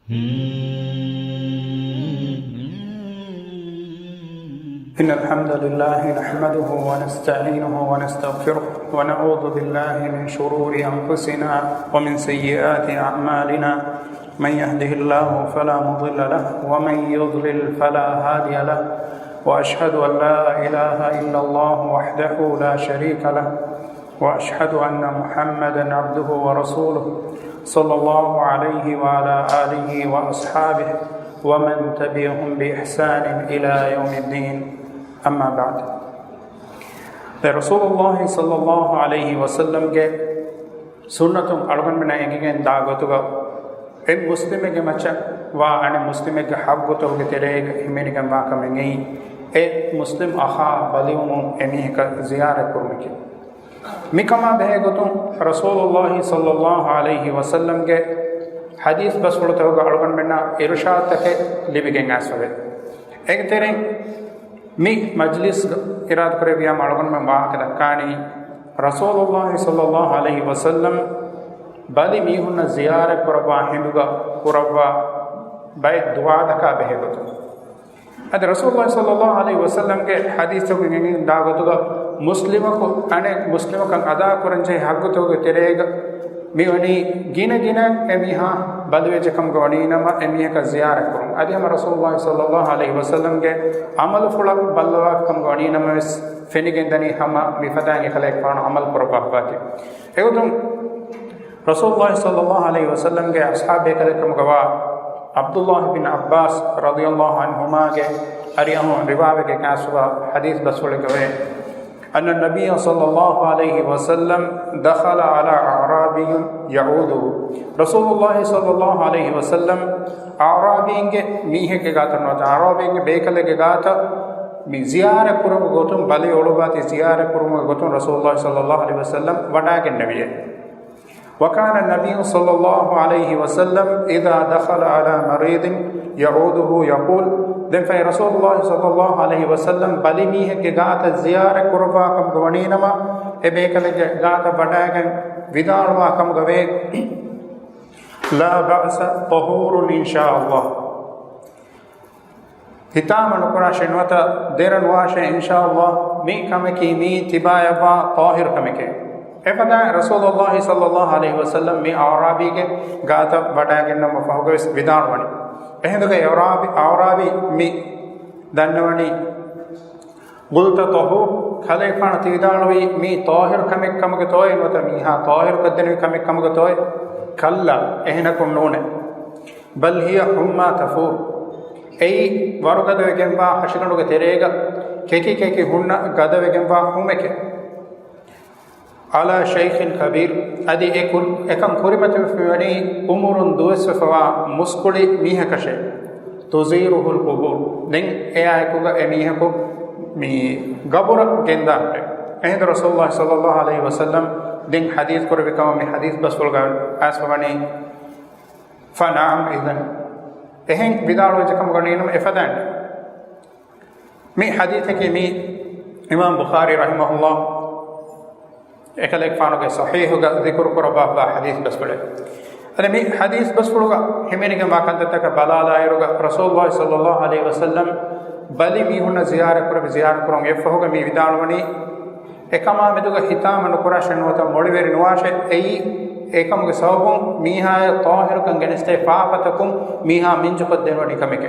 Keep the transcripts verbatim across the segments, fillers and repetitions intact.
إن الحمد لله نحمده ونستعينه ونستغفره، ونعوذ بالله من شرور أنفسنا ومن سيئات أعمالنا. من يهده الله فلا مضل له، ومن يضلل فلا هادي له. وأشهد أن لا إله إلا الله وحده لا شريك له، وأشهد أن محمدا عبده ورسوله، صلى الله عليه وعلى آله وأصحابه ومن تبعهم بإحسان إلى يوم الدين. أما بعد. ދެ ރަސޫލުﷲ ޞައްލަﷲ ޢަލައިހި ވަސައްލަމްގެ ސުންނަތުން އަޅުގަނޑުމެންނަށް އެނގިގެން ދާ ގޮތުގަ، އެއް މުސްލިމެއްގެ މައްޗަށް ވާ އަނެއް މުސްލިމެއްގެ ޙައްޤުތަކުގެ ތެރޭގަ ހިމެނިގެންވާ ކަމެއް އެއީ، އެ މުސްލިމް އަޚާ ބަލިވުމުން އެމީހަކަށް ޒިޔާރަތް ކުރުމެކޭ. މިކަމާ ބެހޭގޮތުން ރަސޫލުﷲ ޞައްލަﷲ ޢަލައިހި ވަސައްލަމްގެ ޙަދީޘް ބަސްފުޅުތަކުގަ އަޅުގަނޑުމެންނަށް އިރުޝާދުތަކެއް ލިބިގެން އައިސްފަވޭ. އޭގެ ތެރެއިން މި މަޖްލިސްގަ އިރާދަކުރެއްވިޔާމަ އަޅުގަނޑުމެން ވާހަކަ ދައްކާނީ، ރަސޫލުﷲ ޞައްލަﷲ ޢަލައިހި ވަސައްލަމް ބަލި މީހުންނަށް ޒިޔާރަތް ކުރައްވާ ހިނދުގަ ކުރައްވާ ބައެއް ދުޢާތަކާ ބެހޭގޮތުން. އަދި ރަސޫލުﷲ ޞައްލަﷲ ޢަލައިހި ވަސައްލަމްގެ ޙަދީޘްތަކުން އެނގިގެން ދާ ގޮތުގަ، މުސްލިމަކު އަނެއް މުސްލިމަކަށް އަދާކުރަންޖެހޭ ޙައްޤުތަކުގެ ތެރޭގަ މިވަނީ ގިނަ ގިނަ އެމީހާ ބަލިވެއްޖެކަމުގަ ވަނީނަމަ އެމީހަކަށް ޒިޔާރަތް ކުރުން. އަދި ހަމަ ރަސޫލުﷲ ޞައްލަﷲ ޢަލައިހި ވަސައްލަމްގެ ޢަމަލުފުޅަށް ބައްލަވާފިކަމުގަ ވަނީނަމަވެސް ފެނިގެންދަނީ ހަމަ މިފަދައިން އެކަލޭގެފާނު ޢަމަލު ކުރައްވާފައި. އެގޮތުން ރަސޫލުﷲ ޞައްލަﷲ ޢަލައިހި ވަސައްލަމްގެ އަޞްޙާބު ބޭކަލެއްކަމުގަވާ ޢަބްދުﷲ ބިން ޢައްބާސް ރަޟިޔަﷲ ޢަންހުމާގެ އަރިއަހުން ރިވާވެގެން އައިސްފަވާ ޙަދީޘް ބަސްފުޅެއްގަވޭ، أن النبي صلى الله عليه وسلم دخل على أعرابي يعوده. ރަސޫލުﷲ ޞައްލަﷲ ޢަލައިހި ވަސައްލަމް އަޢުރާބީންގެ މީހެއްގެ ގާތަށް ނުވަތަ އަޢުރާބީންގެ ބޭކަލެއްގެ ގާތަށް މި ޒިޔާރަތް ކުރުމުގެ ގޮތުން، ބަލި އޮޅުއްވާތީ ޒިޔާރަތް ކުރުމުގެ ގޮތުން ރަސޫލުﷲ ޞައްލަﷲ ޢަލައިހި ވަސައްލަމް ވަޑާގެންނެވިއޭ. وكان النبي صلى الله عليه وسلم إذا دخل على مريض يعوده يقول، ދެން ފަހެ ރަސޫލުﷲ ޞައްލަﷲ ޢަލައިހި ވަސައްލަމް ބަލި މީހެއްގެ ގާތަށް ޒިޔާރަތް ކުރައްވާ ކަމުގަ ވަނީނަމަ، އެ ބޭކަލެއްގެ ގާތަށް ވަޑާގެން ވިދާޅުވާ ކަމުގަ ވޭ، لا بأس طهور إن شاء الله. ހިތާމަ ނުކުރާށޭ ނުވަތަ ދެރަ ނުވާށޭ، އިންޝާﷲ މި ކަމަކީ މީ ތިބާޔަށްވާ ޠާހިރު ކަމެކޭ. އެފަދައިން ރަސޫލުﷲ ޞައްލަﷲ ޢަލައިހި ވަސައްލަމް މި އަޢުރާބީގެ ގާތަށް ވަޑާގެންނެވުމަށް ފަހުގަވެސް ވިދާޅުވަނީ. އެހިނދުގަ އަޢުރާބީ، އަޢުރާބީ މި ދަންނަވަނީ قلت طهور، ކަލޭގެފާނު ތި ވިދާޅުވީ މީ ޠާހިރު ކަމެއް ކަމުގެ ތޯއޭ ނުވަތަ މީހާ ޠާހިރު ކޮށްދެނިވި ކަމެއް ކަމުގެ ތޯއޭ؟ كلا، އެހެނަކުން ނޫނޭ. بل هي حمى تفور، އެއީ ވަރުގަދަވެގެންވާ ހަށިގަނޑުގެ ތެރޭގަ ކެކި ކެކި ހުންނަ ގަދަވެގެންވާ ހުމެކޭ. على شيخ كبير، އަދި އެ ކުރި، އެކަން ކުރިމަތިވެފައިވަނީ އުމުރުން ދުވެއްސަފަވާ މުސްކުޅި މީހަކަށޭ. تزيره القبور، ދެން އެއާއެކުގަ އެ މީހަކު މި ގަބުރަށް ގެންދާނެ. އެހިނދު ރަސޫލުﷲ ޞައްލަﷲ ޢަލައިހި ވަސައްލަމް ދެން ޙަދީޘް ކުރެއްވި ކަމަށް މި ޙަދީޘް ބަސްފުޅުގަ އައިސްފަވަނީ، فنعم إذن، އެހެން ވިދާޅުވެއްޖެ ކަމުގަ ވަނީނަމަ އެފަދައިން. މި ޙަދީޘަކީ މި އިމާމް ބުޚާރީ ރަޙިމަހުﷲ އެކަލޭގެފާނުގެ ޞަޙީޙުގަ ޛިކުރު ކުރައްވާފަ ޙަދީޘް ބަސްފުޅެއް. އަދި މި ޙަދީޘް ބަސްފުޅުގަ ހިމެނިގެންވާ ކަންތައްތަކަށް ބަލާލާއިރުގަ، ރަސޫލުﷲ ޞައްލަﷲ ޢަލައިހި ވަސައްލަމް ބަލި މީހުންނަށް ޒިޔާރަތް ކުރެވި، ޒިޔާރަތް ކުރުން އެއްފަހުގަ މި ވިދާޅުވަނީ، އެކަމާ މެދުގަ ހިތާމަ ނުކުރާށޭ ނުވަތަ މޮޅިވެރި ނުވާށޭ، އެއީ އެކަމުގެ ސަބަބުން މީހާޔަށް ޠާހިރުކަން ގެނެސްދޭ ފާފަތަކުން މީހާ މިންޖުކޮށްދޭންވަނީ ކަމެކޭ.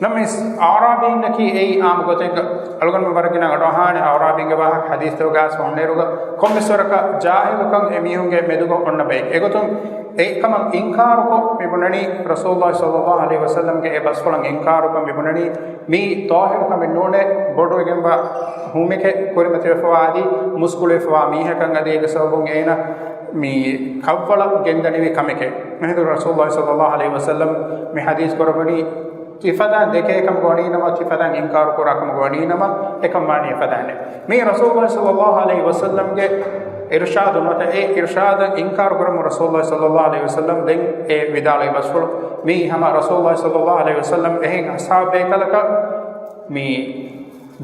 ނަމަވެސް، އަޢުރާބީންނަކީ އެއީ ޢާއްމު ގޮތެއްގަ، އަޅުގަނޑުމެން ވަރަށް ގިނަ އަޑުއަހާނެ އަޢުރާބީންގެ ވާހަކަ ޙަދީޘްތަކުގަ އައިސްފަ ހުންނައިރުގަ، ކޮންމެސް ވަރަކަށް ޖާހިލުކަން އެމީހުންގެ މެދުގަ އޮންނަ ބައެއް. އެގޮތުން އެކަމަށް އިންކާރުކޮށް މި ބުނަނީ، ރަސޫލުﷲ ޞައްލަﷲ ޢަލައިހި ވަސައްލަމްގެ އެ ބަސްފުޅަށް އިންކާރުކޮށް މި ބުނަނީ، މީ ޠާހިރު ކަމެއް ނޫނޭ، ބޮޑުވެގެންވާ ހުމެކޭ، ކުރިމަތިވެފަވާ އަދި މުސްކުޅިވެފަވާ މީހަކަށް އަދި އޭގެ ސަބަބުން އޭނަ މި ކަށްވަޅަށް ގެންދަނިވި ކަމެކޭ. އެހިނދު ރަސޫލުﷲ ޞައްލަﷲ ޢަލައިހި ވަސައްލަމް މި ޙަދީޘް ކުރައްވަނީ، ތިފަދައިން ދެކޭ ކަމުގަ ވަނީނަމަ، ތިފަދައިން އިންކާރު ކުރާ ކަމުގަ ވަނީނަމަ، އެކަން ވާނީ އެފަދައިންނޭ. މީ ރަސޫލުﷲ ޞައްލަﷲ ޢަލައިހި ވަސައްލަމްގެ އިރުޝާދު ނުވަތަ އެ އިރުޝާދަށް އިންކާރު ކުރަމުން ރަސޫލުﷲ ޞައްލަﷲ ޢަލައިހި ވަސައްލަމް ދެން އެ ވިދާޅުވި ބަސްފުޅު. މީ ހަމަ ރަސޫލުﷲ ޞައްލަﷲ ޢަލައިހި ވަސައްލަމް އެހެން އަޞްޙާބު ބޭކަލަކަށް މި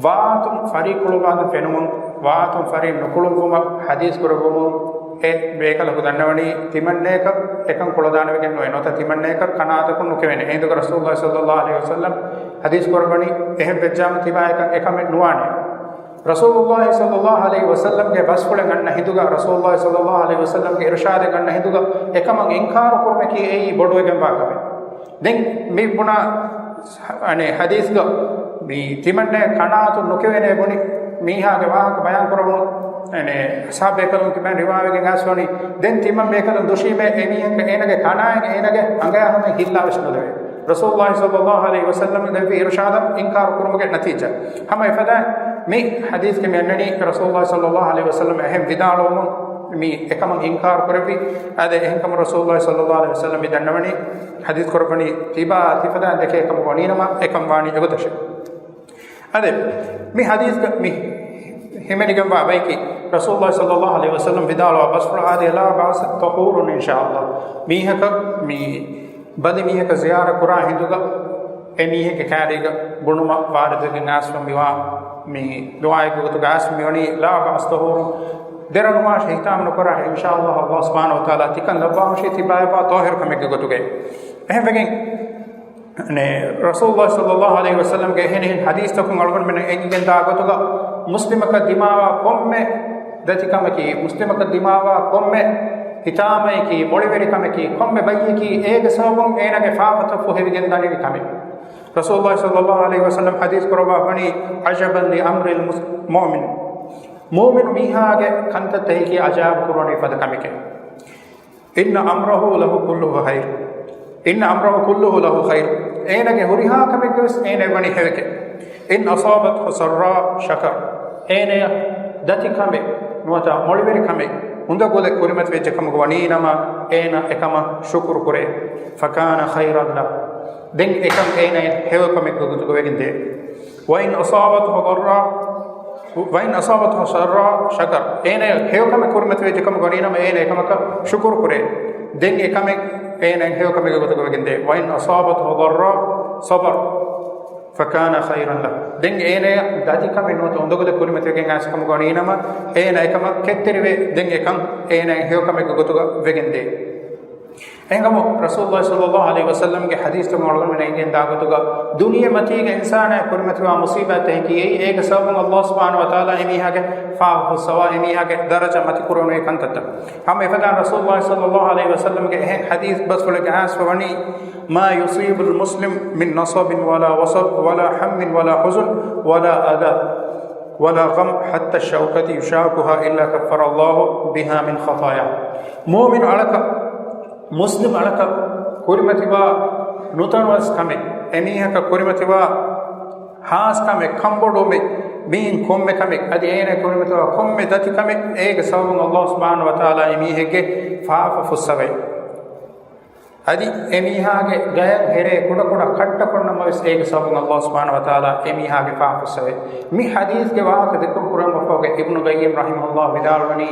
ވާތުން ފަރީ ކުޅުއްވާދެން ފެނުމުން، ވާތުން ފަރީ ނުކުޅުއްވުމަށް ޙަދީޘް ކުރެއްވުމުން، އެ ބޭކަލަކު ދަންނަވަނީ ތިމަންނަޔަކަށް އެކަން ކުޅަދާނަވެގެން ނުވޭ، ނުވަތަ ތިމަންނަޔަކަށް ކަނާތަކުން ނުކެވޭނެ. އެހިނދުގަ ރަސޫލުﷲ ޞައްލަﷲ ޢަލައިހި ވަސައްލަމް ޙަދީޘް ކުރައްވަނީ، އެހެން ވެއްޖާމަ ތިބާ އެކަން އެކަމެއް ނުވާނެ. ރަސޫލުﷲ ޞައްލަﷲ ޢަލައިހި ވަސައްލަމްގެ ބަސްފުޅެއް އަންނަ ހިނދުގަ، ރަސޫލުﷲ ޞައްލަﷲ ޢަލައިހި ވަސައްލަމްގެ އިރުޝާދެއް އަންނަ ހިނދުގަ އެކަމަށް އިންކާރު ކުރުމަކީ އެއީ ބޮޑުވެގެންވާ ކަމެއް. ދެން މި ބުނާ އަނެއް ޙަދީޘްގަ މި ތިމަންނަ ކަނާތު ނުކެވޭނެ ބުނި މީހާގެ ވާހަކަ ބަޔާން ކުރަމުން، އަނެއް އަޞްޙާބު ބޭކަލުން ތިމަން ރިވާވެގެން އައިސް ވަނީ، ދެން ތިމަން ބޭކަލުން ދުށީމޭ އެމީހަކަށް އޭނަގެ ކަނާއިން އޭނަގެ އަނގަޔާ ހަމަ ހިއްލާވެސް ނުލެވޭ. ރަސޫލުﷲ ޞައްލަﷲ ޢަލައިހި ވަސައްލަމް ދެއްވި އިރުޝާދަށް އިންކާރު ކުރުމުގެ ނަތީޖާ. ހަމަ އެފަދައިން މި ޙަދީޘްގެ މި އަންނަނީ ރަސޫލުﷲ ޞައްލަﷲ ޢަލައިހި ވަސައްލަމް އެހެން ވިދާޅުވުމުން މި އެކަމަށް އިންކާރު ކުރެއްވި. އާދެ، އެހެންކަމުން ރަސޫލުﷲ ޞައްލަﷲ ޢަލައިހި ވަސައްލަމް މި ދަންނަވަނީ، ޙަދީޘް ކުރައްވަނީ ތިބާ ތިފަދައިން ދެކޭ ކަމަށް ވަނީނަމަ، އެކަން ވާނީ އެގޮތަށެ. އާދެ، މި ޙަދީޘްގަ މި ހިމެނިގެންވާ ބަޔަކީ، ރަސޫލުﷲ ޞައްލަﷲ ޢަލައިހި ވަސައްލަމް ވިދާޅުވާ ބަސްފުޅު އާދި، "لا بأس طهور إن شاء الله." މީހަކަށް މި ބަލި މީހަކަށް ޒިޔާރަތް ކުރާ ހިނދުގަ އެ މީހެއްގެ ކާރީގަ ބުނުމަށް ވާރިދުވެގެން އައިސްފަ މިވާ މި ދުޢާއެއްގެ ގޮތުގަ އައިސްފަ މިވަނީ، "لا بأس طهور." ދެރަ ނުވާށޭ، ހިތާމަ ނުކުރާށޭ، އިންޝާﷲ ﷲ ސުބްޙާނަހޫ ވަތަޢާލާ ތިކަން ލައްވާހުށީ ތިބާއެއްވާ ޠާހިރު ކަމެއްގެ ގޮތުގައި. އެހެންވެގެން، ނޭ، ރަސޫލުﷲ ޞައްލަﷲ ޢަލައިހި ވަސައްލަމްގެ އެހެނިހެން ޙަދީޘްތަކުން އަޅުގަނޑުމެން އެނގިގެންދާ ގޮތުގަ، މުސްލިމަކަށް ދިމާވާ ކޮންމެ ދަތިކަމަކީ، މުސްލިމަކަށް ދިމާވާ ކޮންމެ ހިތާމައަކީ، މޮޅިވެރިކަމަކީ، ކޮންމެ ބައްޔަކީ، އޭގެ ސަބަބުން އޭނާގެ ފާފަތައް ފުހެވިގެން ދަނިވި ކަމެއް. ރަސޫލުﷲ ޞައްލަﷲ ޢަލައިހި ވަސައްލަމް ޙަދީޘް ކުރައްވާ ވަނީ، "عجبا لأمر المس-، المؤمن." މުއުމިނު މީހާގެ ކަންތައްތަކަކީ އަޖައިބު ކުރުވަނިވި ފަދަ ކަމެކޭ. "إن أمره له كله خير." إن أمره كله له خير. އޭނަގެ ހުރިހާ ކަމެއްގެ ވެސް އޭނަ ވަނީ ހެޔޮކެއް. "إن أصابته سراء شكر." އޭނަޔަށް ދަތި ކަމެއް ނުވަތަ މޮޅިވެރި ކަމެއް، ހުނދަގުލެއް ކުރިމަތިވެއްޖެ ކަމުގަ ވަނީ ނަމަ، އޭނަ އެކަމަށް ޝުކުރު ކުރޭ. "فكان خيرا له." ދެން އެކަން އޭނަޔަށް ހެޔޮ ކަމެއްގެ ގޮތުގަ ވެގެން ދޭ. "وإن أصابته ضراء، وإن أصابته سراء شكر." އޭނަޔަށް ހެޔޮ ކަމެއް ކުރިމަތިވެއްޖެ ކަމުގަ ވަނީ ނަމަ، އޭނަ އެކަމަކަށް ޝުކުރު ކުރޭ. ދެން އެކަމެއް އޭނަ ހެޔޮ ކަމެއްގެ ގޮތުގަ ވެގެން ދޭ. "وإن أصابته ضراء صبر فكان خيرا له." ދެން އޭނަޔަށް ދަތި ކަމެއް ނުވަތަ އުނދަގުލެއް ކުރިމަތިވެގެން އައިސް ކަމުގަ ވަނީ ނަމަ، އޭނަ އެކަމަށް ކެތްތެރިވޭ. ދެން އެކަން އޭނަ ހެޔޮ ކަމެއްގެ ގޮތުގަ ވެގެން ދޭ. އެހެންކަމުން ރަސޫލުﷲ ޞައްލަﷲ ޢަލައިހި ވަސައްލަމްގެ ޙަދީޘްތަކުން އަޅުގަނޑުމެން އެނގިގެންދާ ގޮތުގަ، ދުނިޔެމަތީގަ އިންސާނާއަށް ކުރިމަތިވާ މުޞީބާތަކަކީ އެއީ އޭގެ ސަބަބުން ﷲ ސުބްޙާނަހޫ ވަތަޢާލާ އެމީހާގެ ފާފަ ފުއްސަވާ، އެމީހާގެ ދަރަޖަ މަތިކުރަންވީ ކަންތައްތައް. ހަމަ އެފަދައިން ރަސޫލުﷲ ޞައްލަﷲ ޢަލައިހި ވަސައްލަމްގެ އެހެން ޙަދީޘް ބަސްފުޅެއްގަ އައިސްފަ ވަނީ، "ما يصيب المسلم من نصب ولا وصب ولا هم ولا حزن ولا أذى ولا غم حتى الشوكة يشاكها إلا كفر الله بها من خطاياه." މުއުމިނު އަޅަކަށް، މުސްލިމް އަޅަކަށް ކުރިމަތިވާ ނުތަނަވަސް ކަމެއް، އެމީހަކަށް ކުރިމަތިވާ ހާސް ކަމެއް، ކަންބޮޑުވުމެއް، މިއިން ކޮންމެ ކަމެއް، އަދި އޭނަ ކުރިމަތިވާ ކޮންމެ ދަތި ކަމެއް، އޭގެ ސަބަބުން ﷲ ސުބްޙާނަހޫ ވަތަޢާލާ އެމީހެއްގެ ފާފަ ފުއްސަވައި. އަދި އެމީހާގެ ގަޔަށް ހެރޭ ކުޑަކުޑަ ކައްޓަކޮށްނަމަވެސް އޭގެ ސަބަބުން ﷲ ސުބްޙާނަހޫ ވަތަޢާލާ އެމީހާގެ ފާފަ ފުއްސަވައި. މި ޙަދީޘްގެ ވާހަކަ ޛިކުރު ކުރަން ވަފައުގެ އިބްނު ޤައްޔިމް ރަޙިމަހުﷲ ވިދާޅުވަނީ،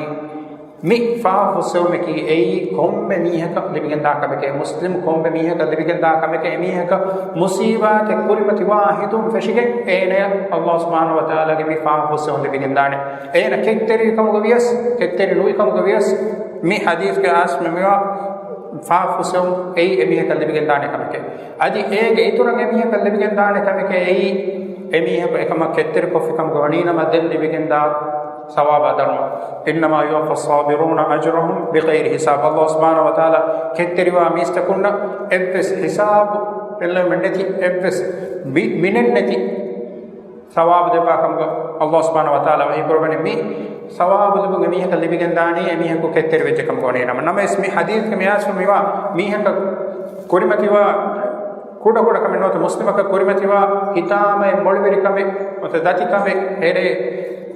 މި ފާފަ ފުއްސެވުމަކީ އެއީ ކޮންމެ މީހަކަށް ލިބިގެންދާ ކަމެކޭ، މުސްލިމް ކޮންމެ މީހަކަށް ލިބިގެންދާ ކަމެކޭ، އެމީހަކަށް މުޞީބާތެއް ކުރިމަތިވާ ހިތުން ފެށިގެން އޭނަޔަށް ﷲ ސުބްޙާނަހޫ ވަތަޢާލާގެ މި ފާފަ ފުއްސެވުން ލިބިގެންދާނެ. އޭނަ ކެތްތެރިވި ކަމުގަ ވިޔަސް، ކެތްތެރި ނުވި ކަމުގަ ވިޔަސް، މި ޙަދީޘްގެ އަސްލު މިވާ ފާފަ ފުއްސެވުން އެއީ އެމީހަކަށް ލިބިގެންދާނެ ކަމެކޭ. އަދި އޭގެ އިތުރަށް އެމީހަކަށް ލިބިގެންދާނެ ކަމެކޭ އެއީ، އެމީހަކު އެކަމަށް ކެތްތެރިކޮށްފި ކަމުގަ ވަނީނަމަ ދެން ލިބިގެންދާ ސަވާބާ ދަރުމަ. "إنما يوفى الصابرون أجرهم بغير حساب." ﷲ ސުބްޙާނަހޫ ވަތަޢާލާ ކެތްތެރިވާ މީސްތަކުންނަށް އެއްވެސް ހިސާބު އެއްލެވުމެއް ނެތި، އެއްވެސް ބި-، މިނެއް ނެތި ސަވާބު ދެއްވާ ކަމުގަ ﷲ ސުބްޙާނަހޫ ވަތަޢާލާ ވަޙީ ކުރައްވަނީ، މި ސަވާބު ލިބުން އެމީހަކަށް ލިބިގެންދާނީ އެމީހަކު ކެތްތެރިވެއްޖެ ކަމުގަ ވަނީ ނަމަ. ނަމަވެސް މި ޙަދީޘްގެ މި އަސްލު މިވާ މީހަކަށް ކުރިމަތިވާ ކުޑަކުޑަ ކަމެއް ނުވަތަ މުސްލިމަކަށް ކުރިމަތިވާ ހިތާމައެއް، މޮޅިވެރިކަމެއް ނުވަތަ ދަތިކަމެއް، ހެރޭ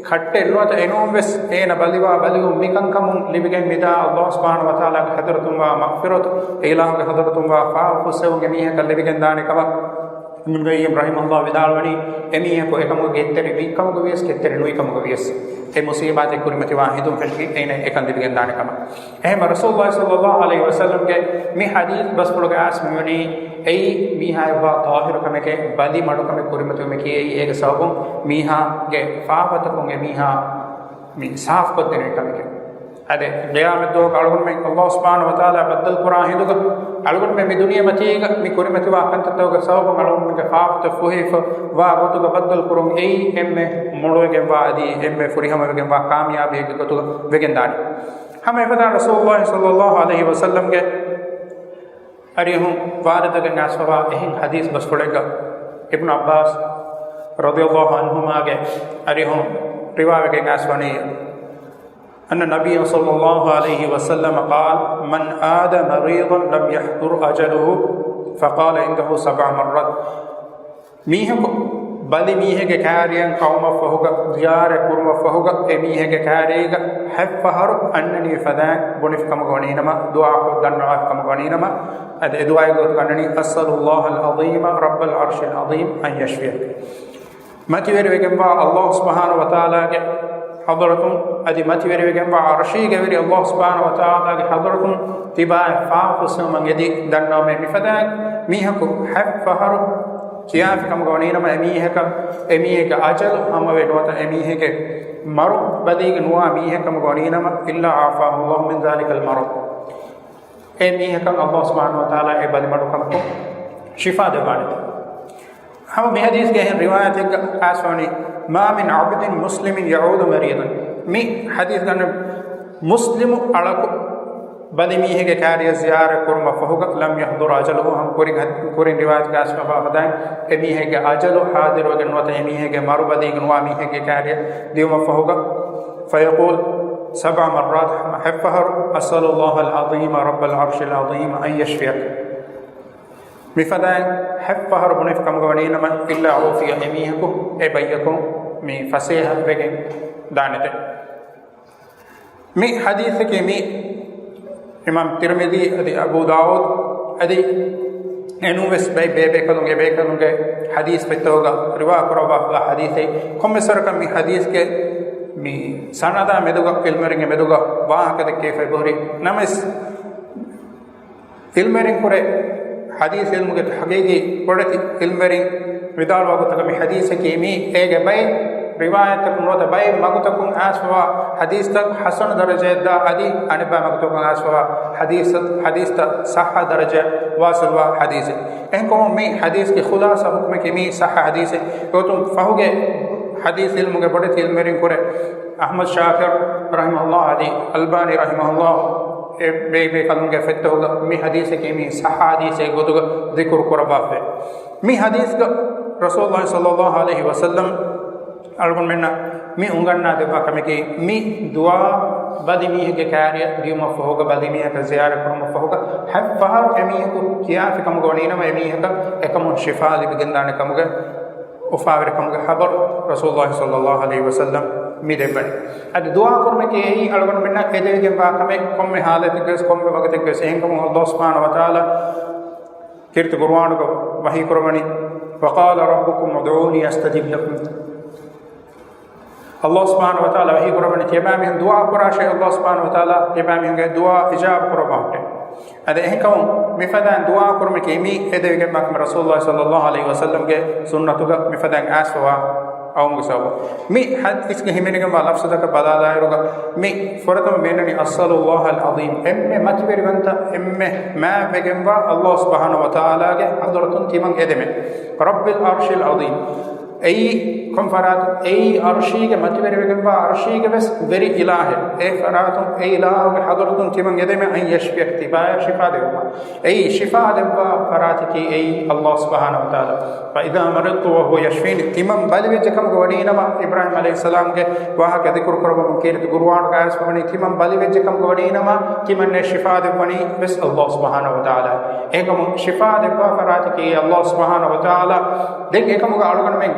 ކައްޓެއް ނުވަތަ އެނޫން ވެސް އޭނަ ބަލިވާ ބަލިވުން މިކަންކަމުން ލިބިގެން މިދާ ﷲ ސުބްޙާނަހޫ ވަތަޢާލާގެ ޙަޟްރަތުންވާ މަޣްފިރަތު، އެ އިލާހުގެ ޙަޟްރަތުންވާ ފާފަ ފުއްސެވުން އެމީހަކަށް ލިބިގެންދާނެ ކަމަށް އިބްނު ޤައްޔިމް ރަޙިމަހުﷲ ވިދާޅުވަނީ، އެމީހަކު އެކަމުގެ ކެތްތެރި ވި ކަމުގަ ވިޔަސް، ކެތްތެރި ނުވި ކަމުގަ ވިޔަސް، އެ މުޞީބާތެއް ކުރިމަތިވާ ހިތުން ފެށިގެން އޭނަ އެކަން ލިބިގެންދާނެ ކަމަށް. އެހެންމަ ރަސޫލުﷲ ޞައްލަﷲ ޢަލައިހި ވަސައްލަމްގެ މި ޙަދީޘް ބަސްފުޅުގެ އަސްލު މިވަނީ، އެއީ މީހާއަށްވާ ޠާހިރު ކަމެކޭ، ބަލި މަޑުކަމެއް ކުރިމަތިވުމަކީ އެއީ އޭގެ ސަބަބުން މީހާގެ ފާފަތަކުން އެމީހާ މި ސާފުކޮށްދެންވީ ކަމެކޭ. އަދި ޤިޔާމަތްދުވަހު އަޅުގަނޑުމެން ﷲ ސުބްޙާނަހޫ ވަތަޢާލާ ބައްދަލުކުރާ ހިނދުގަ، އަޅުގަނޑުމެން މި ދުނިޔެމަތީގަ މި ކުރިމަތިވާ ކަންތައްތަކުގެ ސަބަބުން އަޅުގަނޑުމެންގެ ފާފަތައް ފުހެފަ ވާ ގޮތުގަ ބައްދަލުކުރުން އެއީ އެންމެ މޮޅުވެގެންވާ އަދި އެންމެ ފުރިހަމަވެގެންވާ ކާމިޔާބީއެއްގެ ގޮތުގަ ވެގެންދާނެ. ހަމަ އެފަދައިން ރަސޫލުﷲ ޞައްލަﷲ ޢަލައިހި ވަސައްލަމްގެ އަރިހުން ވާރިދުވެގެން އައިސްފަވާ އެހެން ޙަދީޘް ބަސްފުޅެއްގަ، އިބްނު ޢައްބާސް ރަޟިޔަﷲ ޢަންހުމާގެ އަރިހުން ރިވާވެގެން އައިސްވަނީ، أن النبي صلى الله عليه وسلم قال: من عاد مريضا لم يحضر أجله فقال عنده سبع مرات. މީހަކު ބަލި މީހެއްގެ ކާރިޔަށް އައުމަށްފަހުގަ، ޒިޔާރަތް ކުރުމަށްފަހުގަ، އެ މީހެއްގެ ކާރީގަ ހަތް ފަހަރު އަންނަނީ ފަދައިން ބުނެފި ކަމުގަ ވަނީނަމަ، ދުޢާކޮށް ދަންނަވާފި ކަމުގަ ވަނީނަމަ، އަދި އެ ދުޢާގެ ގޮތުގަ އަންނަނީ، أسأل الله العظيم رب العرش العظيم أن يشفيك. މަތިވެރިވެގެންވާ ﷲ ސުބްޙާނަހޫ ވަތަޢާލާގެ ޙަޟްރަތުން، އަދި މަތިވެރިވެގެންވާ ޢަރްޝީގެ ވެރި ﷲ ސުބްޙާނަހޫ ވަތަޢާލާގެ ޙަޟްރަތުން ތިބާއަށް ފާފަ ފުއްސެވުމަށް އެދި ދަންނަވަމޭ މިފަދައިން މީހަކު ހަތް ފަހަރު ޒިޔާރަތް ކަމުގަ ވަނީނަމަ، އެމީހަކަށް، އެމީހެއްގެ އަޖަލު ހަމަވެ ނުވަތަ އެމީހެއްގެ މަރު ބަލީގަ ނުވާ މީހެއް ކަމުގަ ވަނީނަމަ، إلا عافاه الله من ذلك المرض. އެ މީހަކަށް ﷲ ސުބްޙާނަހޫ ވަތަޢާލާ އެ ބަލިމަޑުކަމަކުން ޝިފާ ދެއްވާނެތެ. ހަމަ މި ޙަދީޘްގެ އެހެން ރިވާޔަތެއްގަ އައިސްފަވަނީ، ما من عبد مسلم يعود مريضا. މި ޙަދީޘް ގަންނަ މުސްލިމު އަޅަކު ބަލި މީހެއްގެ ކާރިޔަށް ޒިޔާރަތް ކުރުމަށްފަހުގަ، لم يحضر أجله، ހަމަ ކުރިން ޙަދީ-، ކުރިން ރިވާޔަތުގަ އައިސްފަވާ ފަދައިން އެ މީހެއްގެ އަޖަލު ޙާޟިރުވެގެން ނުވަތަ އެ މީހެއްގެ މަރު ބަލީގަ ނުވާ މީހެއްގެ ކާރިޔަށް ދިޔުމަށްފަހުގަ، فيقول سبع مرات، ހަމަ ހަތް ފަހަރު، أسأل الله العظيم رب العرش العظيم أن يشفيك. މިފަދައިން ހަތް ފަހަރު ބުނެފި ކަމުގަ ވަނީނަމަ، إلا عوفي، އެމީހަކު އެ ބައްޔަކުން މި ފަސޭހަ ވެގެން ދާނެތެ. މި ޙަދީޘަކީ މި އިމާމް ތިރްމިޛީ އަދި އަބޫ ދާވޫދު އަދި އެނޫންވެސް ބައި ބޭބޭކަލުންގެ ބޭކަލުންގެ ޙަދީޘް ފޮތްތަކުގަ ރިވާ ކުރައްވާފަ ޙަދީޘެއް. ކޮންމެސް ވަރަކަށް މި ޙަދީޘްގެ މި ސަނަދާ މެދުގަ ޢިލްމުވެރިންގެ މެދުގަ ވާހަކަ ދެއްކެވިފައި ބުހުރި ނަމަވެސް، ޢިލްމުވެރިން ކުރެ ޙަދީޘް ޢިލްމުގެ ޙަޤީޤީ ބޮޑެތި ޢިލްމުވެރިން ވިދާޅުވާ ގޮތަކަށް މި ޙަދީޘަކީ މީ އޭގެ ބައެއް ރިވާޔަތްތަކުން ނުވަތަ ބައެއް މަގުތަކުން އައިސްފަވާ ޙަދީޘްތައް ޙަސަނު ދަރަޖައަށްދާ އަދި އަނެއްބައި މަގުތަކުން އައިސްފަވާ ޙަދީޘް، ޙަދީޘްތައް ޞައްޙަ ދަރަޖައަށް ވާޞިލްވާ ޙަދީޘެއް. އެހެންކަމުން މި ޙަދީޘްގެ ޚުލާޞާ ޙުކުމަކީ މީ ޞައްޙަ ޙަދީޘެއް. އެގޮތުން ފަހުގެ ޙަދީޘް ޢިލްމުގެ ބޮޑެތި ޢިލްމުވެރިން ކުރެ އަޙްމަދު ޝާކިރު ރަޙިމަހުﷲ އަދި އަލްބާނީ ރަޙިމަހުﷲ އެ ބޭބޭކަލުންގެ ފޮތްތަކުގަ މި ޙަދީޘަކީ މީ ޞައްޙަ ޙަދީޘެއް ގޮތުގަ ޛިކުރު ކުރައްވާފައި. މި ޙަދީޘްގަ ރަސޫލުﷲ ޞައްލަﷲ ޢަލައިހި ވަސައްލަމް އަޅުގަނޑުމެންނަށް މި އުނގަންނާ ދެއްވާ ކަމަކީ، މި ދުޢާ ބަލި މީހެއްގެ ކާރިޔަށް ދިޔުމަށްފަހުގަ، ބަލި މީހަކަށް ޒިޔާރަތް ކުރުމަށްފަހުގަ، ހަތް ފަހަރު އެމީހަކު ކިޔާފި ކަމުގަ ވަނީނަމަ، އެމީހަކަށް އެކަމުން ޝިފާ ލިބިގެންދާނެ ކަމުގެ އުފާވެރިކަމުގެ ޚަބަރު ރަސޫލުﷲ ޞައްލަﷲ ޢަލައިހި ވަސައްލަމް މި ދެއްވަނީ. އަދި ދުޢާ ކުރުމަކީ އެއީ އަޅުގަނޑުމެންނަށް އެދެވިގެންވާ ކަމެއް، ކޮންމެ ޙާލަތެއްގަވެސް، ކޮންމެ ވަގުތެއްގަވެސް. އެހެންކަމުން ﷲ ސުބްޙާނަހޫ ވަތަޢާލާ ކީރިތި ޤުރުއާނުގަ ވަޙީ ކުރައްވަނީ، وقال ربكم ادعوني أستجب لكم. ﷲ ސުބްޙާނަހޫ ވަތަޢާލާ ވަޙީ ކުރައްވަނީ، ތިޔަބައިމީހުން ދުޢާ ކުރާށޭ، ﷲ ސުބްޙާނަހޫ ވަތަޢާލާ ތިޔަބައިމީހުންގެ ދުޢާ އިޖާބަ ކުރައްވާށޭ. އަދި އެހެންކަމުން މިފަދައިން ދުޢާ ކުރުމަކީ މީ އެދެވިގެންވާ ކަމެއް ރަސޫލުﷲ ޞައްލަﷲ ޢަލައިހި ވަސައްލަމްގެ ސުންނަތުގަ މިފަދައިން އައިސްފަވާ އައުމުގެ ސަބަބުން. މި ޙަދީޘްގަ ހިމެނިގެންވާ ލަފްޒުތަކަށް ބަލާލާއިރުގަ މި ފުރަތަމަ މިއަންނަނީ، أسأل الله العظيم، އެންމެ މަތިވެރިވަންތަ، އެންމެ މާތްވެގެންވާ ﷲ ސުބްޙާނަހޫ ވަތަޢާލާގެ ޙަޟްރަތުން ތިމަން އެދެމެ. رب العرش العظيم. އެއީ ކޮން ފަރާތު؟ އެއީ ޢަރްޝީގެ މަތިވެރިވެގެންވާ ޢަރްޝީގެ ވެސް ވެރި އިލާހެއް. އެ ފަރާތުން އެ އިލާހުގެ ޙަޟްރަތުން ތިމަން އެދެމެ، أن يشفيك، ތިބާޔަށް ޝިފާ ދެއްވުމަށް. އެއީ ޝިފާ ދެއްވާ ފަރާތަކީ އެއީ ﷲ ސުބްޙާނަހޫ ވަތަޢާލާ. فإذا مرضت وهو يشفين، ތިމަން ބަލިވެއްޖެ ކަމުގަ ވަނީނަމަ، އިބްރާހީމް ޢަލައިހިއްސަލާމްގެ ވާހަކަ ޛިކުރު ކުރައްވަމުން ކީރިތި ޤުރުއާނުގަ އައިސްފަވަނީ، ތިމަން ބަލިވެއްޖެ ކަމުގަ ވަނީނަމަ، ތިމަންނަށް ޝިފާ ދެއްވަނީ ވެސް ﷲ ސުބްޙާނަހޫ ވަތަޢާލާ. އެހެންކަމުން ޝިފާ ދެއްވާ ފަރާތަކީ ﷲ ސުބްޙާނަހޫ ވަތަޢާލާ. ދެން އެކަމުގަ އަޅުގަނޑުމެން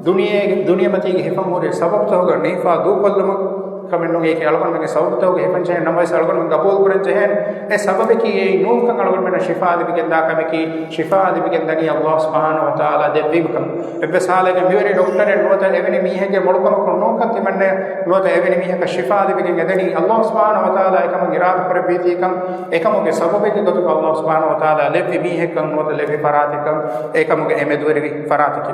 ދުނިޔޭގެ، ދުނިޔެމަތީގެ ހިފަން ހުރި ސަބަބުތަކުގަ ނިފާ ދޫކޮށްލުމަށް ކަމެއް ނޫން. އޭގެ އަޅުގަނޑުމެންގެ ސަބަބުތަކުގަ ހިފަން ޖެހޭ ނަމަވެސް، އަޅުގަނޑުމެން ގަބޫލު ކުރަން ޖެހޭނެ އެ ސަބަބަކީ އެއީ ނޫންކަން. އަޅުގަނޑުމެންނަށް ޝިފާ ލިބިގެންދާ ކަމަކީ، ޝިފާ ލިބިގެންދަނީ ﷲ ސުބްޙާނަހޫ ވަތަޢާލާ ދެއްވީމަކަން. އެއްވެސް ޙާލެއްގަ މިވެރި ޑޮކްޓަރެއް ނުވަތަ އެވެނި މީހެއްގެ މޮޅުކަމަކުން ނޫންކަން ތިމަންނަ ނުވަތަ އެވެނި މީހަކަށް ޝިފާ ލިބިގެން އެދެނީ، ﷲ ސުބްޙާނަހޫ ވަތަޢާލާ އެކަމަށް އިރާދަ ކުރެއްވީތީކަން، އެކަމުގެ ސަބަބެއްގެ ގޮތުގަ ﷲ ސުބްޙާނަހޫ ވަތަޢާލާ ލެއްވި މީހެއްކަން ނުވަތަ ލެއްވި ފަރާތެއްކަން، އެކަމުގެ އެ މެދުވެރިވި ފަރާތަކީ.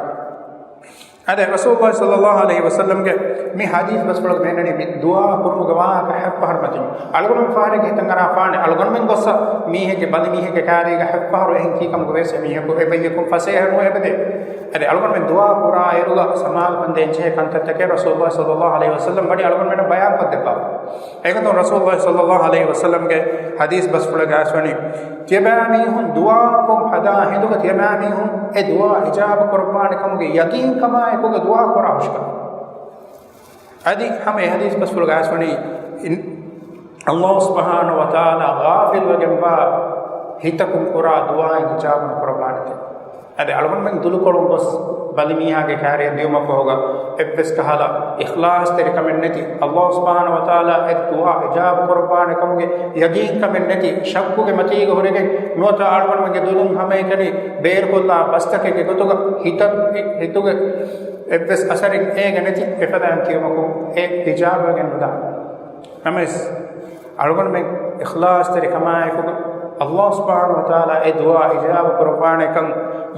އަދި ރަސޫލުﷲ ޞައްލަﷲ ޢަލައިހި ވަސައްލަމްގެ މި ޙަދީޘް ބަސްފުޅުގަ މި ދުޢާ ކުރުމުގެ ވާހަކަ ހަތް ފަހަރު މަތިން އަޅުގަނޑުމެން ފަހަރެއްގެ ހިތަށް އަރާފާނެ، އަޅުގަނޑުމެން ގޮއްސަ މީހެއްގެ ބަލި މީހެއްގެ ކާރީގަ ހަތް ފަހަރު އެހެން ކީކަމުގަ ވެސް އެމީހަކު އެބައްޔަކުން ފަސޭހަ ނުވެ އެބަދޭ. އަދި އަޅުގަނޑުމެން ދުޢާ ކުރާ އިރުގަ ސަމާލުކަން ދޭންޖެހޭ ކަންތައްތަކެއް ރަސޫލުﷲ ޞައްލަﷲ ޢަލައިހި ވަސައްލަމް ވަނީ އަޅުގަނޑުމެންނަށް ބަޔާން ކޮށްދެއްވާފަ. އެގޮތުން ރަސޫލުﷲ ޞައްލަﷲ ޢަލައިހި ވަސައްލަމްގެ ޙަދީޘް ބަސްފުޅެއްގަ އައިސްވަނީ، ތިޔަބައިމީހުން ދުޢާކޮށް ހަދާ ހިނދުގަ ތިޔަބައިމީހުން އެ ދުޢާ އިޖާބަ ކުރައްވާނެ ކަމުގެ ޔަޤީންކަމާއެކުގަ ދުޢާ ކުރާ ހުށިކަން. އަދި ހަމަ އެ ޙަދީޘް ބަސްފުޅުގަ އައިސްވަނީ، އިން-، ﷲ ސުބްޙާނަހޫ ވަތަޢާލާ ޣާފިލްވެގެންވާ ހިތަކުން ކުރާ ދުޢާއެއް އިޖާބަ ނުކުރައްވާނެތެ. އަދި އަޅުގަނޑުމެން ދުލުކޮޅުން ގޮސް ބަލި މީހާގެ ކާރިއަށް ދިޔުމަށްފަހުގަ އެއްވެސް ކަހަލަ އިޚްލާޞްތެރިކަމެއް ނެތި، ﷲ ސުބްޙާނަހޫ ވަތަޢާލާ އެ ދުޢާ އިޖާބަ ކުރައްވާނެ ކަމުގެ ޔަޤީންކަމެއް ނެތި، ޝައްކުގެ މަތީގަ ހުރެގެން ނުވަތަ އަޅުގަނޑުމެންގެ ދުލުން ހަމައެކަނި ބޭރުކޮށްލާ ބަސްތަކެއްގެ ގޮތުގަ ހިތަށް، ހިތުގެ އެއްވެސް އަސަރެއް އޭގަ ނެތި އެފަދައިން ކިޔުމަކުން އެ އިޖާބަވެގެން ނުދާނެ. ނަމަވެސް، އަޅުގަނޑުމެން އިޚްލާޞްތެރިކަމާއެކު، ﷲ ސުބްޙާނަހޫ ވަތަޢާލާ އެ ދުޢާ އިޖާބަ ކުރައްވާނެކަން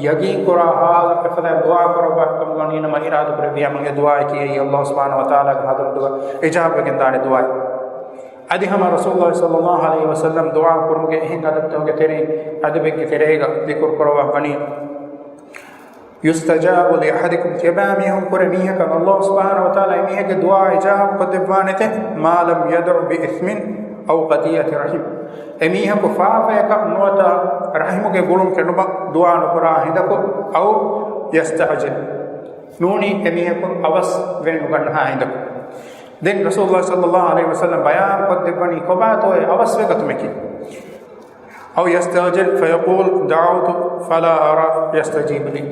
ޔަޤީން ކުރާ ޙާލު އެފަދައިން ދުޢާ ކުރައްވާ ކަމުގަ ވަނީ ނަމަ އިރާދަ ކުރެއްވިޔާމު އެ ދުޢާއަކީ އެއީ ﷲ ސުބްޙާނަހޫ ވަތަޢާލާގެ ޙަޟްރަތުގަ އިޖާބަވެގެން ދާނެ ދުޢާއެއް. އަދި ހަމަ ރަސޫލުﷲ ޞައްލަﷲ ޢަލައިހި ވަސައްލަމް ދުޢާ ކުރުމުގެ އެހެން އަދަބުތަކުގެ ތެރެއިން، އަދަބެއްގެ ތެރޭގަ ޛިކުރު ކުރައްވާ ވަނީ، يستجاب لأحدكم، ތިޔަބައިމީހުން ކުރެ މީހަކަށް ﷲ ސުބްޙާނަހޫ ވަތަޢާލާ އެމީހެއްގެ ދުޢާ އިޖާބަ ކޮށްދެއްވާނެތެ، ما لم يدع بإثم أو قطيعة رحم، އެމީހަކު ފާފަޔަކަށް ނުވަތަ ރަޙިމުގެ ގުޅުން ކެނޑުމަށް ދުޢާ ނުކުރާ ހިނދަކު، أو يستعجل، ނޫނީ އެމީހަކު އަވަސް ވެ ނުގަންނަހާ ހިނދަކު. ދެން ރަސޫލުﷲ ޞައްލަﷲ ޢަލައިހި ވަސައްލަމް ބަޔާން ކޮށްދެއްވަނީ ކޮބާތޯއޭ އަވަސް ވެ ގަތުމަކީ؟ أو يستعجل فيقول دعوت فلا أرى يستجيب لي.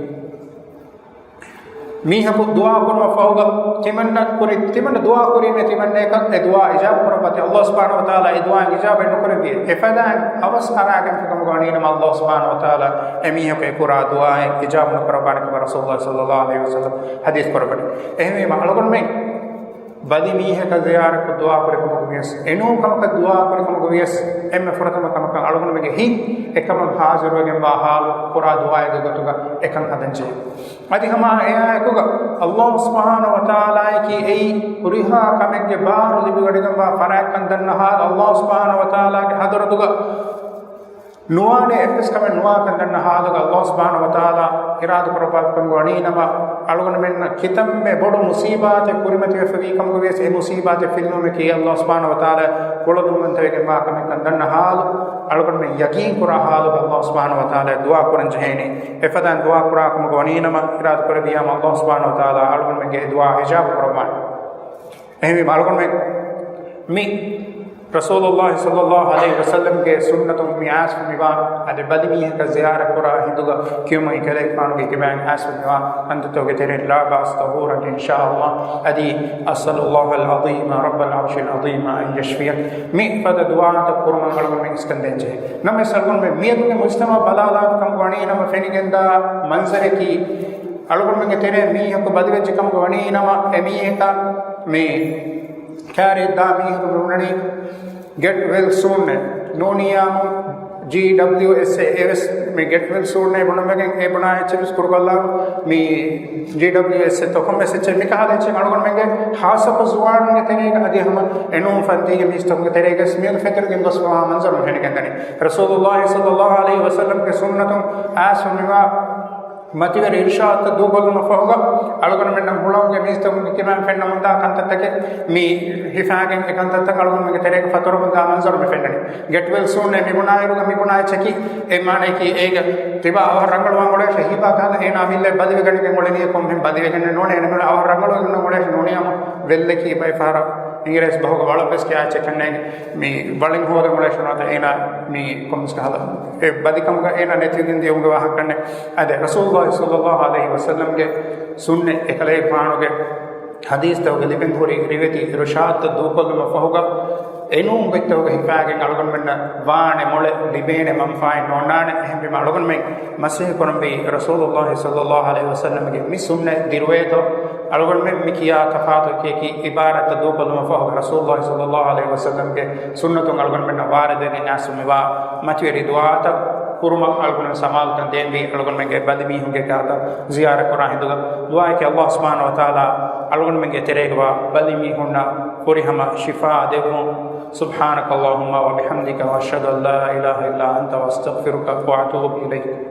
މީހަކު ދުޢާ ކުރުމަށް ފަހުގަ ތިމަންނަ ކުރި، ތިމަންނަ ދުޢާ ކުރީމޭ ތިމަންނައަކަށް އެ ދުޢާ އިޖާބަ ކުރައްވާތި، ﷲ ސުބްޙާނަހޫ ވަތަޢާލާ އެ ދުޢާއިން އިޖާބަ ނުކުރެއްވިއޭ. އެފަދައިން އަވަސް އަރާގެންފިކަމުގަ ވަނީ ނަމަ ﷲ ސުބްޙާނަހޫ ވަތަޢާލާ އެ މީހަކު އެ ކުރާ ދުޢާއެއް އިޖާބަ ނުކުރައްވާނެ ކަމަށް ރަސޫލުﷲ ޞައްލަﷲ ޢަލައިހި ވަސައްލަމް ޙަދީޘް ކުރައްވަނީ. އެހެންވީމަ އަޅުގަނޑުމެން ބަލި މީހަކަށް ޒިޔާރަތްކޮށް ދުޢާ ކުރި ކަމަކު ވިޔަސް، އެނޫން ކަމަކަށް ދުޢާ ކުރި ކަމަކު ވިޔަސް، އެންމެ ފުރަތަމަ ކަމަކަށް އަޅުގަނޑުމެންގެ ހިތް އެކަމަށް ޙާޟިރުވެގެންވާ ޙާލު ކުރާ ދުޢާއެއްގެ ގޮތުގަ އެކަން ހަދަންޖެހޭ. އަދި ހަމަ އެއާއެކުގަ ﷲ ސުބްޙާނަހޫ ވަތަޢާލާއަކީ އެއީ ހުރިހާ ކަމެއްގެ ބާރު ލިބިވަޑައިގެންވާ ފަރާތްކަން ދަންނަ ޙާލު، ﷲ ސުބްޙާނަހޫ ވަތަޢާލާގެ ޙަޟްރަތުގަ ނުވާނެ އެއްވެސް ކަމެއް ނުވާކަން ދަންނަ ޙާލުގަ ﷲ ސުބްޙާނަހޫ ވަތަޢާލާ އިރާދަ ކުރައްވާފިކަމުގަ ވަނީ ނަމަ، އަޅުގަނޑުމެންނަށް ކިތަންމެ ބޮޑު މުޞީބާތެއް ކުރިމަތިވެފަ ވީ ކަމުގަ ވިޔަސް، އެ މުޞީބާތެއް ފިލުވުމަކީ ﷲ ސުބްޙާނަހޫ ވަތަޢާލާ ކުޅަދުންވަންތަވެގެންވާ ކަމެއްކަން ދަންނަ ޙާލު، އަޅުގަނޑުމެން ޔަޤީން ކުރާ ޙާލުގަ ﷲ ސުބްޙާނަހޫ ވަތަޢާލާ ދުޢާ ކުރަން ޖެހޭނީ. އެފަދައިން ދުޢާ ކުރާ ކަމުގަ ވަނީ ނަމަ، އިރާދަ ކުރެއްވިޔާމަ ﷲ ސުބްޙާނަހޫ ވަތަޢާލާ އަޅުގަނޑުމެންގެ އެ ދުޢާ އިޖާބަ ކުރައްވާނެ. އެހެންވީމަ އަޅުގަނޑުމެން މި ރަސޫލުﷲ ޞައްލަﷲ ޢަލައިހި ވަސައްލަމްގެ ސުންނަތުން މި އައިސްފަ މިވާ އަދި ބަލި މީހަކަށް ޒިޔާރަތް ކުރާ ހިނދުގަ ކިޔުމުގެ ކަލޭގެފާނުގެ ކިބައިން އައިސްފަ މިވާ ކަންތައްތަކުގެ ތެރެއިން لا بأس طهورا إن شاء الله. އަދި أسأل الله العظيم رب العرش العظيم أن يشفيك. މި ފަދަ ދުޢާތައް ކުރުމަށް އަޅުގަނޑުމެން އިސްކަން ދޭންޖެހޭ. ނަމަވެސް އަޅުގަނޑުމެން މިއަދުގެ މުޖްތަމަޢު ބަލާލާފިކަމުގަ ވަނީ ނަމަ ފެނިގެންދާ މަންޒަރަކީ، އަޅުގަނޑުމެންގެ ތެރޭ މީހަކު ބަލިވެއްޖެ ކަމުގަ ވަނީ ނަމަ، އެ މީހަކަށް މި ކާރިއަށް ދާ މީހަކު މި ބުނަނީ ގެޓް ވެލް ސޫން އޭ ނޫނިޔާމު ޖީ ޑަބްލިއު އެސް އޭ އެވެސް މި ގެޓް ވެލް ސޫން އޭ ބުނަމެގެން އެ ބުނާ އެއްޗެވެސް ކުރުކޮށްލާ މި ޖީ ޑަބްލިއު އެސް އޭ ތޮކޮން މެސެޖެއް މި ކަހަލަ އެއްޗެއް އަޅުގަނޑުމެންގެ ހާއްސަކޮށް ޒުވާނުންގެ ތެރޭގަ އަދި ހަމަ އެނޫން ފަންތީގެ މީސްތަކުންގެ ތެރޭގަސް މިއަދު ފެތުރިގެން ގޮސްފަވާ މަންޒަރު މި ފެނިގެންދަނީ. ރަސޫލުﷲ ޞައްލަﷲ ޢަލައިހި ވަސައްލަމްގެ ސުންނަތުން އައިސްފަ މިވާ މަތިވެރި އިރުޝާދުތައް ދޫކޮށްލުމަށް ފަހުގަ އަޅުގަނޑުމެންނަށް ހުޅަނގުގެ މީސްތަކުންގެ ކިބައިން ފެންނަމުންދާ ކަންތައްތަކެއް މި ހިފާގެން އެ ކަންތައްތައް އަޅުގަނޑުމެންގެ ތެރޭގަ ފަތުރަމުންދާ މަންޒަރު މި ފެންނަނީ. ގެޓް ވެލް ސޫން އޭ މި ބުނާއިރުގަ މި ބުނާ އެއްޗަކީ އެ މާނަޔަކީ އޭގަ ތިބާ އަވަހަށް ރަނގަޅުވާން އުޅޭށެ ހީބާ ކަހަލަ އޭނާ މިއްލައި ބަލިވެގަނެގެން އުޅެނީ ކޮންމެހެން ބަލިވެގެން ނޫނޭ އޭނަ އަވަހަށް ރަނގަޅުވެގެން އުޅޭށެ ނޫނިޔާމު ވެއްލަކީ ބައެއް ފަހަރަށް އިނގިރޭސި ބަހުގަ ވަޅަށްވެސް ކިޔާ އެއްޗެއް ކަންނޭނގެ މި ވަޅިން ހޯދަން އުޅޭށެ ނުވަތަ އޭނާ މި ކޮންމެސް ކަހަލަ އެ ބަލިކަމުގަ އޭނާ ނެތިވެގެން ދިޔުމުގެ ވާހަކަ ކަންނޭ. އަދި ރަސޫލުﷲ ޞައްލަﷲ ޢަލައިހި ވަސައްލަމްގެ ސުންނަތް އެކަލޭގެފާނުގެ ޙަދީޘްތަކުގެ ލިބެން ހުރި ރިވެތި އިރުޝާދުތައް ދޫކޮށްލުމަށް ފަހުގަ އެނޫން ގޮތްތަކުގަ ހިފާގެން އަޅުގަނޑުމެންނަށް ވާނެ މޮޅެއް ލިބޭނެ މަންފާއެއް ނޯންނާނެ. އެހެންވީމަ އަޅުގަނޑުމެން މަސީހަކުރަންވީ ރަސޫލުﷲ ޞައްލަﷲ ޢަލައިހި ވަސައްލަމްގެ މި ސުންނަތް ދިރުވޭތޯ؟ އަޅުގަނޑުމެން މި ކިޔާ ތަފާތު އެކި އެކި އިބާރާތްތައް ދޫކޮށްލުމަށް ފަހު ރަސޫލުﷲ ޞައްލަﷲ ޢަލައިހި ވަސައްލަމްގެ ސުންނަތުން އަޅުގަނޑުމެންނަށް ވާރިދުވެގެން އައިސްފަ މިވާ މަތިވެރި ދުޢާތައް ކުރުމަށް އަޅުގަނޑު ސަމާލުކަން ދޭންވީ އަޅުގަނޑުމެންގެ ބަލިމީހުންގެ ގާތަށް ޒިޔާރަތް ކުރާ ހިނދުގަ. ދުޢާއެކޭ ﷲ ސުބްޙާނަހޫ ވަތަޢާލާ އަޅުގަނޑުމެންގެ ތެރޭގަވާ ބަލިމީހުންނަށް ފުރިހަމަ ޝިފާ ދެއްވުން. سبحانك اللهم وبحمدك، وأشهد أن لا إله إلا أنت، وأستغفرك وأتوب إليك.